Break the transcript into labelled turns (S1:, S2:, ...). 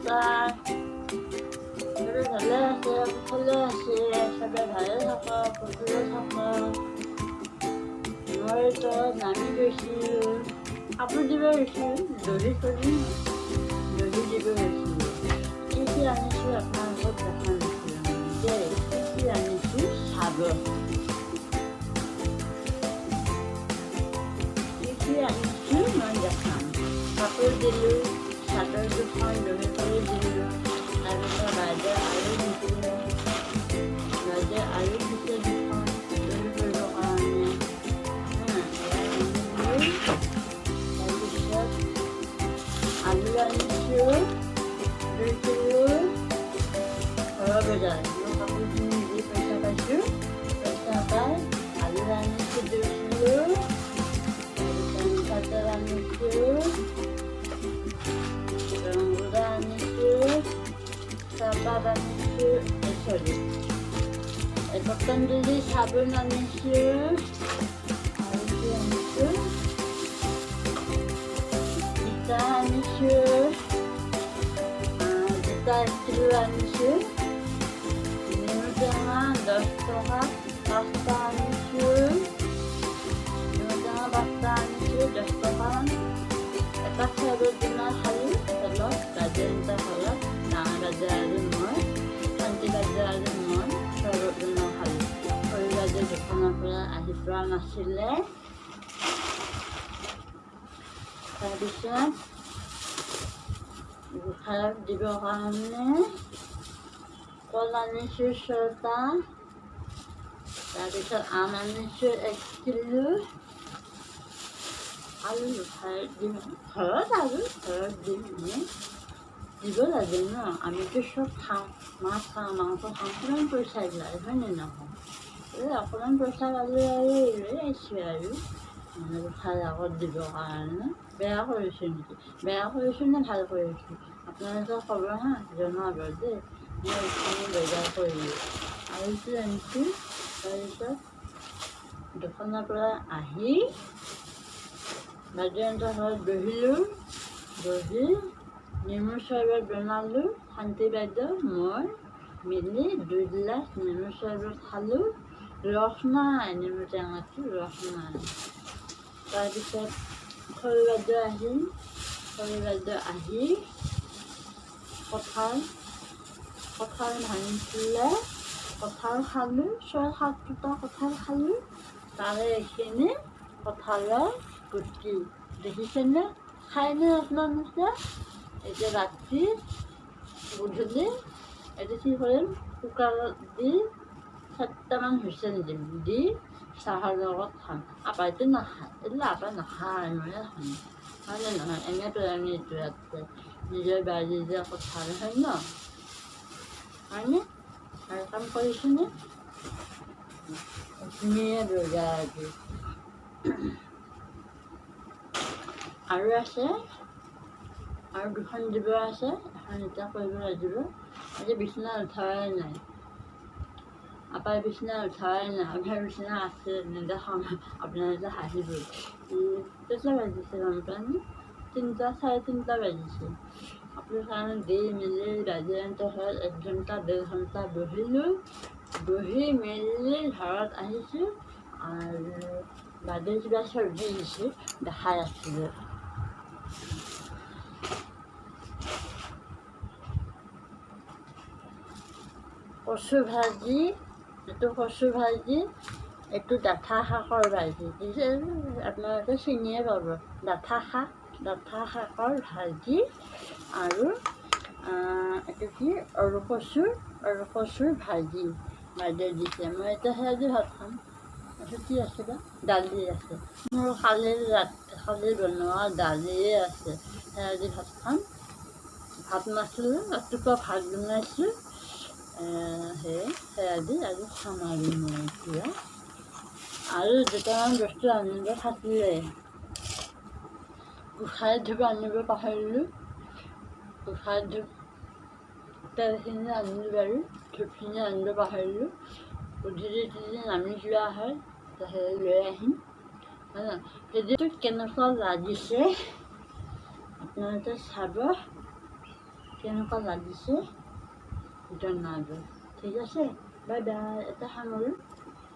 S1: নমস্কাৰ। চবে ভালে আছে, কুশলে আছে? চবে ভালে থাকক, কুশলে থাকক। মই তলত নামি গৈছিলোঁ, কাপোৰ দিব গৈছিলোঁ, দহি কৰি দহি দিব গৈছিলোঁ। কি কি আনিছোঁ আপোনালোকক দেখা নাছিলোঁ দেই। কি কি আনিছোঁ চাব। কি কি আনিছোঁ মই দেখাম। কাপোৰ দিলোঁ, চাদৰ দুখন দহি কৰি দিলোঁ। তাৰপিছত বাইদেউ আৰু দিছিলে, বাইদেউ আৰু দিছে দুখন দহি কৰিবৰ কাৰণে। আনিলোঁ। তাৰপিছত আলু আনিছোঁ 2 কিলো। ঘৰৰ বজাৰ, মই কাপোৰখিনি দি পইচা পাইছোঁ, পইচা পাই আলু আনিছোঁ 2 কিলো। তাৰপিছত মিঠাতেল আনিছোঁ, ৰংগুড়া আনিছোঁ, চাহপাত আনিছোঁ, চৰি, পতঞ্জলি চাবোন আনিছোঁ। আৰু কি আনিছোঁ? জিকা আনিছোঁ, জিকা 1 কিলো আনিছোঁ। নেমু টেঙা 10 টকা 5টা আনিছোঁ। নেমু টেঙা 5টা আনিছোঁ 10 টকা। এটা চৰবত বনাই খালোঁ তলত বাইদেউহঁতৰ ঘৰত। ডাঙৰ বাইদেউ আৰু মই, শান্তি বাইদেউ আৰু মই চৰবত বনাই খালোঁ। সৰু বাইদেউ দোকানৰ পৰা আহি পোৱা নাছিলে। তাৰপিছত গোসাঁইক দিবৰ কাৰণে কল আনিছোঁ 6টা। তাৰপিছত আম আনিছোঁ 1 কিলো। আৰু গোসাঁইক দিম ঘৰত, আৰু ঘৰত দিম। এনেই দিব লাগে ন? আমিতো চব খাওঁ, মাছ খাওঁ, মাংস খাওঁ, কিমান পইচা যায়, হয়নে নহয়? এই অকণমান পইচা পালে আৰু লৈ আহিছোঁ আৰু মানে গোসাঁইৰ আগত দিবৰ কাৰণে। বেয়া কৰিছোঁ নেকি? বেয়া কৰিছোঁ নে ভাল কৰিছোঁ, আপোনালোকে ক'ব হা, জনাব দেই। মই এইখিনি বজাৰ কৰিলোঁ আৰু কি আনিছোঁ। তাৰপিছত দোকানৰ পৰা আহি বাইদেউহঁতৰ ঘৰত বহিলোঁ। বহি নেমু চৰবত বনালোঁ। শান্তি বাইদেউ মই মিলি 2 গিলাচ নেমু চৰবত খালোঁ। ৰস নাই, নেমু টেঙাটো ৰস নাই। তাৰপিছত সৰু বাইদেউ আহিল। সৰু বাইদেউ আহি কঁঠাল কঁঠাল ভাঙিছিলে, কঁঠাল খালোঁ। 6-7 টুটা কঁঠাল খালোঁ। তাৰে এইখিনি কঁঠালৰ গুটি দেখিছেনে? খায়নে আপোনালোকে? এতিয়া ৰাতি গধূলি এইটো কি কৰিম? কুকাৰত দি চাৰিটামান হুইচেল দিম, দি চাহৰ লগত খাম। আপাইতো নাখায় এইবিলাক, আপাই নাখায়, ময়ে খাম, হয়নে নহয়? এনে পেলানি যোৱাতকৈ নিজৰ বাৰীৰে কঁঠাল, হয় ন? হয়নে? ভাল কাম কৰিছোনে? এইখিনিয়ে বজাৰ আজি। আৰু আছে, আৰু দুখন দিব আছে। এখন এতিয়া কৰিব লাগিব। আজি বিচনা উঠাই নাই, আপাৰ বিচনা উঠাই নাই। আপোনাৰ বিচনা আছে, নেদেখাওঁ, আপোনালোকে হাঁহিব। কেইটা বাজিছে গম পায়নে? 3টা, 3:30 বাজিছে। আপোনাৰ কাৰণে দি মেলি বাইদেউহঁতৰ ঘৰত 1 ঘণ্টা 1.5 ঘণ্টা বহিলোঁ। বহি মেলি ঘৰত আহিছোঁ আৰু বাইদেউ কিবা চব্জি দিছে, দেখাই আছিলোঁ। কচু ভাজি, এইটো কচু ভাজি, এইটো ডাঠা শাকৰ ভাজি দিছে। আপোনালোকে চিনিয়ে পাব, ডাঠা শাক, ডাঠা শাকৰ ভাজি। আৰু এইটো কি? ওলকচুৰ, ওলকচুৰ ভাজি বাইদেৱে দিছে। মই এতিয়া সেয়া দি ভাত খাম। তাৰপিছত কি আছে বা? দালি আছে, মোৰ কালিৰ ৰাত কালি বনোৱা দালিয়ে আছে, সেয়া দি ভাত খাম। ভাত নাছিলে, ৰাতিপুৱা ভাত বনাইছোঁ। সেয়ে সেয়া দি আৰু খাম আৰু মই এতিয়া। আৰু দুটামান বস্তু আনিব থাকিলে। গোসাঁই ধূপ আনিব পাহৰিলোঁ। গোসাঁই ধূপ তেলখিনি আনিলোঁ বাৰু, ধূপখিনি আনিব পাহৰিলোঁ। গধূলি যদি নামি যোৱা হয়, তেতিয়াহ'লে লৈ আহিম। ভিডিঅ'টো কেনেকুৱা লাগিছে আপোনালোকে চাব। কেনেকুৱা লাগিছে জনাব। ঠিক আছে, বাই বাই। এটা সামৰোঁ।